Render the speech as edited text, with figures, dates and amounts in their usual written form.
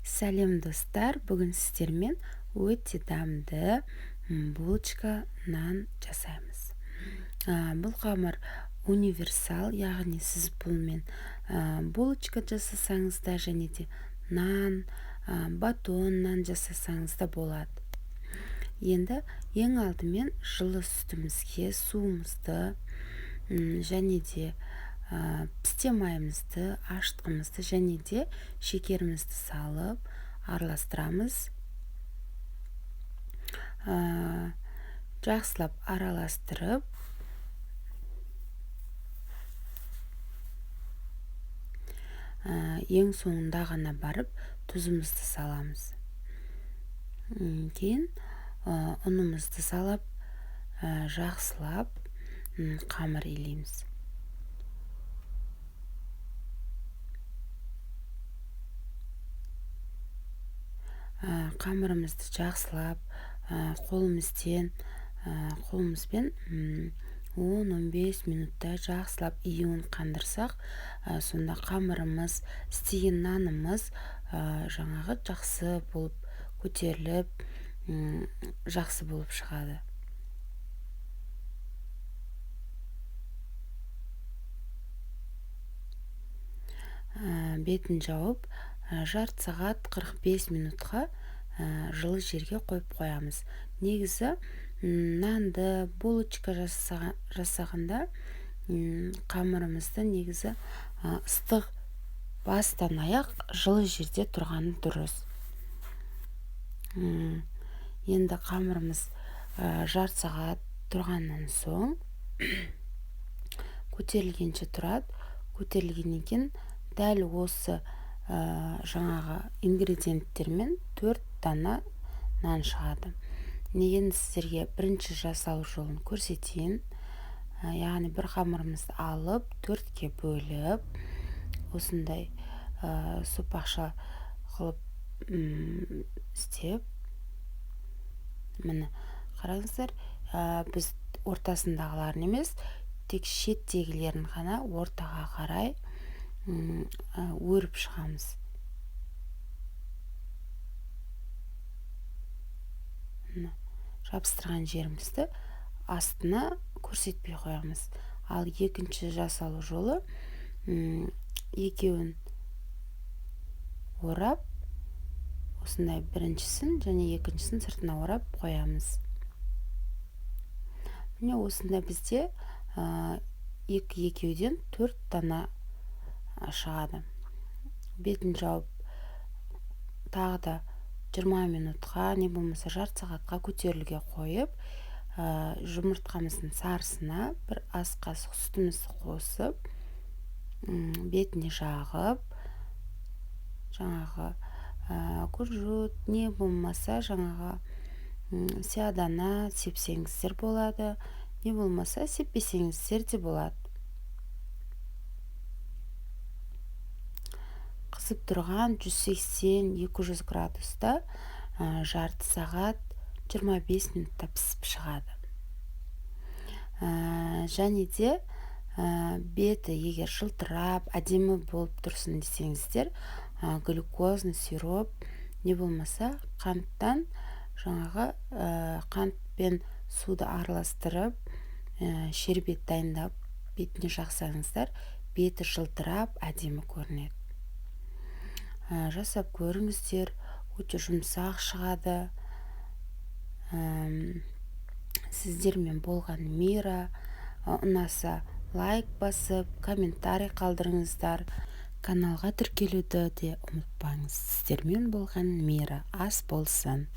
Сәлем, достар! Бүгін сіздермен өте дәмді булочка нан жасаймыз. Бұл қамыр универсал, яғни сіз бұнымен булочка жасасаңыз да, және де нан, батон нан жасасаңыз да болады. Енді ең алдымен жылы сүтімізге суымызды және де пісте майымызды, ашытқымызды және де шекерімізді салып араластырамыз. Жақсылап араластырып, ең соңында ғана барып тұзымызды саламыз. Кейін ұнымызды салып, жақсылап қамыр илейміз. Қамырымызды жақсылап қолымызбен 10-15 минутта жақсылап июін қандырсақ, сонда қамырымыз, істеген нанымыз жаңағы жақсы болып көтеріліп, жақсы болып шығады. Бетін жауып, жарты сағат 45 минутқа жылы жерге қойып қоямыз. Негізі нанды булочка жасағанда қамырымызды негізі ыстық бастан аяқ жылы жерде тұрғаны дұрыс. Енді қамырымыз жарты сағат тұрғаннан соң көтерілгенше тұрады. Көтерілгеннен кейін дәл осы жаңағы ингредиенттермен 4 дана нан шығады. Енді сіздерге бірінші жасалу жолын көрсетейін. Яғни бір қамырымызды алып, 4-ке бөліп, осындай сопақша қылып істеп, міне қараңыздар, біз ортасындағыларын емес, тек шеттегілерін ғана ортаға қарай өріп шығамыз. Жабыстырған жерімізді астына көрсетпей қоямыз. Ал екінші жасалу жолы екеуін орап, осындай біріншісін және екіншісін сыртына орап қоямыз. Міне осында бізде екі екеуден 4 дана шығады. Бетін жауып тағы да 20 минутқа, не болмаса жарты сағатқа көтерілуге қойып, жұмыртқамыздың сарысына бір ас қасық сүтімізді қосып, бетіне жағып, жаңағы кунжут, не болмаса жаңағы сиядана сепсеңіздер болады, не болмаса сеппесеңіздер де болады. Қызып тұрған 180-200 градуста жарты сағат 25 минутта пісіп шығады. Және де беті егер жылтырап, әдемі болып тұрсын десеңіздер, глюкозный сироп, не болмаса қанттан жаңағы қант пен суды араластырып, шербет дайындап бетіне жақсаңыздар, беті жылтырап, әдемі көрінеді. Жасап көріңіздер, өте жұмсақ шығады. Сіздермен болған Мира. Ұнаса лайк басып, комментарий қалдырыңыздар. Каналға тіркелуді де ұмытпаңыз. Сіздермен болған Мира. Ас болсын.